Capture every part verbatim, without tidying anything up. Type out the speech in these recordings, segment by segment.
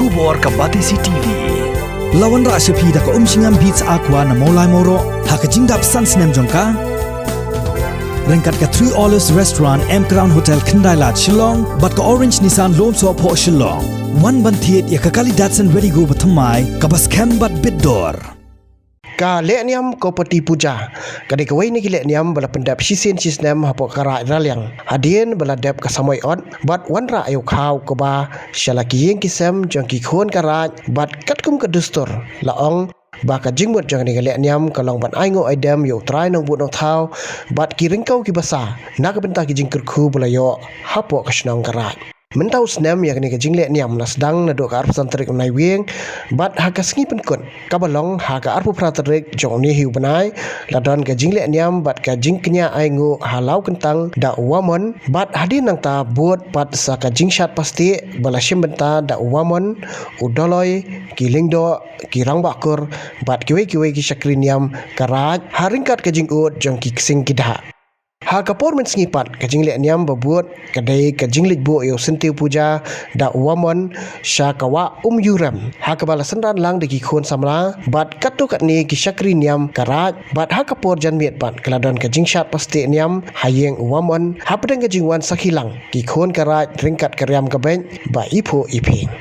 Khubor ka Batesi T V. La wanrah sha phi da ka Umshngam Beats Aqua na Mawlai Mawroh ha ka jingdap san snem jong ka. Ryngkat ka Three Olives Restaurant, M Crown Hotel, Khyndailad, Shillong, bad ka Orange Nissan Lumsohphoh, Shillong. Wan ban thied ïa ka kali Datsun Redi-GO bathymmai kaba skhem bad bit dor. Ka lehniam Kaupati Puja ka dei kawei na ki lehniam ba la pyndep shisien shisnem hapoh ka Raid Raliang. Hadien ba la dep ka samoi ot bad wanrah ïa u khaw kaba sha la ki ïing ki sem jong ki khun ka Raid bad katkum ka dustur la ong ba ka jingmut jong kane ka lehniam ka long ban ainguh aidem ïa U Trai Nongbuh Nongthaw bad ki ryngkew ki basa na ka bynta ki jingkyrkhu ba la ïoh hapoh ka shnong ka Raid. Mynta u snem ïa kane ka jinglehniam la sdang naduh ka arphew san tarik u Naiwieng bad ha ka sngi pynkut kaba long ha ka arphew phra tarik jong une hi u bnai la don ka jinglehniam bad ka jingkñia ainguh ha Lawkyntang da u Wamon bad hadien nangta bud pat sa ka jingshad pastieh ba la shim bynta da u Wamon, u Doloi, ki Lyngdoh, ki Rangbah Kur bad kiwei kiwei ki shakri niam ka Raid ha ryngkat ka jingud jong ki ksing ki dah. Ha ka por mynsngi pat ka jinglehniam ba bud ka dei ka jingleit buh ïa u Syntiew Puja da u Wamon sha ka Wah Umïurem ha kaba la synran lang da ki khun samla bad katto katne ki shakri niam ka Raid bad ha ka por janmiet pat ka la don ka jingshad pastieh niam ha ïing u Wamon hapdeng ka jingwan sakhi lang ki khun ka Raid ryngkat ka riam ka beit ba iphuh iphieng.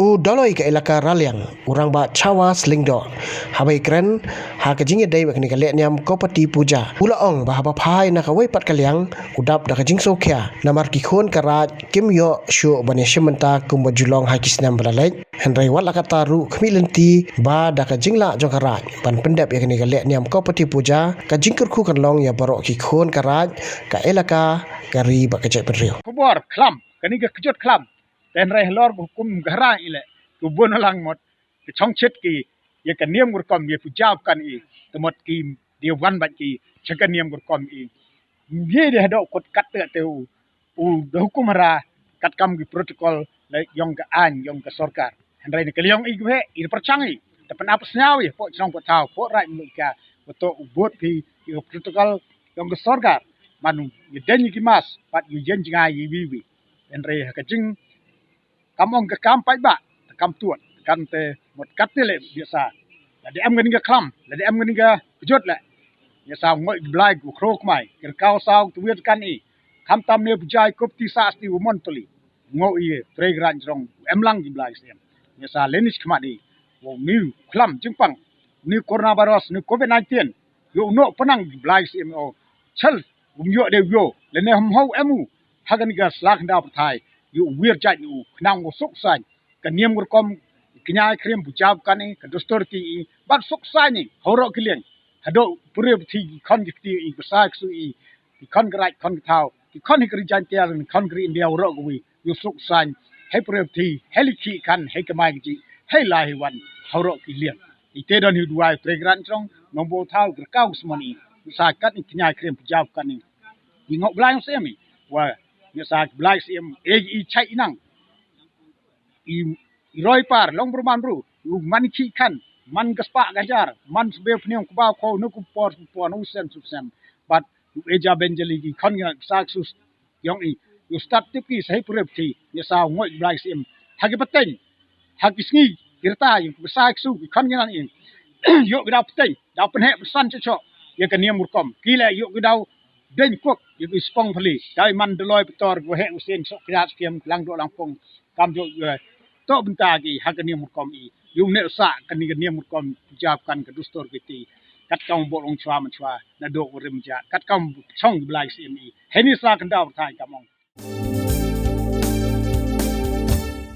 U Doloi ka elaka Raliang, u Rangbah Chawa Slingdoh, haba ïakren ha ka jingïadei bad kane ka lehniam Kaupati Puja, u la ong ba haba phai na kawei pat ka liang u dap da ka jingsngewkhia namar ki khun ka Raid kim ïoh shuh ban ïashim bynta kumba ju long ha ki snem ba la leit. Hynrei wat la katta ruh khmih lynti ba da ka jinglah jong ka Raid ban pyndep ïa kane ka lehniam Kaupati Puja, ka jingkyrkhu kan long ïa baroh ki khun ka Raid, ka elaka, ka ri bad ka jaitbynriew. Khubor khlam, kane ka kjut khlam. Te hynrei halor ka hukum ka hara i leh, ka bun lang mot ka chongchit ki ïa ka niam ka rukom ïa puja kan i, te mot ki dei wan bad ki cha ka niam ka rukom i. Ngi dei hadoh kut kat te te u, u da hukum hara katkam ki protocol la yong ka aiñ yong ka sorkar. Hynrei ne ka liang i ki heh i da pyrchang i, da pynap sñiaw i po chnong po thaw po rai mluk ka, po to u bot ki ïa ka protocol yong ka sorkar. Man u ïa deng ïa ki mask bad ïa jen jngai ïa wi wi. Hynrei ha ka jing kam ong ka kam paidbah, kam tuot, kan te mot kat te leh biasa. Lada em kane ka khlam, lada em kane ka kjut leh. Biasa ngoh ki blai ku khro kmai, kyrkaw saw tu wiet kan i. Khamtam ne pujai kup ti sa sti u mon tuli. Ngoh i trei gran jrong, em lang ki blai siem. Biasa lenis khmat i. Wo ni khlam jingpang. Ni coronavirus, ni covid nineteen. Yo no penang ki blai siem o. Chal, um yo de yo. Lene hum hau em u. ha kane ka sla khyndaw pyrthai ïa u wir jait u khnang u suk saiñ ka niam ka rukom, kñia krim puja pyrkhat i, ka dustur ti i, bad suk saiñ i ha u rok ki liang. Haduh pure pyrthei ki khon ki kti i, ki bsa ki ksu i, ki khon ka raij khon ka thaw, ki khon hi ka ri Jaintia, ki khon ka ri India u rok ka wi, ïa u suk saiñ hei pure pyrthei, hei leit khih khan, hei kamai kajih, hei lai hei wan ha u rok ki liang. I te don hi u duwai u Trai Kynrad Jrong, nongbuh thaw, ka rkaw ka smon i, u sa kat i kñia krim puja pyrkhat i. I ngok Blai Syiem i wa, ngi sa Blai Syiem e i chai i nang i, i roi par long bru man bru, u man khih khan, man ka spah ka jar, man sbe pniong kbaw ko nu ku por ku por nu sen su sen. Bad u eja benjali ki khon ngi sa sus yong i, u stad tip ki sa hei pure pyrthei, ngi sa ngoi Blai Syiem ha ki pateng, ha ki sngi ki rta, ïa ki bsa ki ksu ki khon ngi nan i. Ïoh ki daw pateng, daw pynheh pynsan choh choh ïa ka niam rukom, ki leh ïoh ki daw deng kuk ïa ki spong phali, dei man Doloi Ptor, ki waheh u sien, sok kjat skiam, lang doh lang pong, kam ïoh ïa to bynta ki ha ka niam rukom i. Ïum ne u sah kane ka niam rukom puja pyrkhat, ka dustur ki ti, kat kam bok long chwa man chwa, na doh u rim ja, kat kam chong Blai Syiem i. Hei ni sla khyndaw pyrthai kam ong.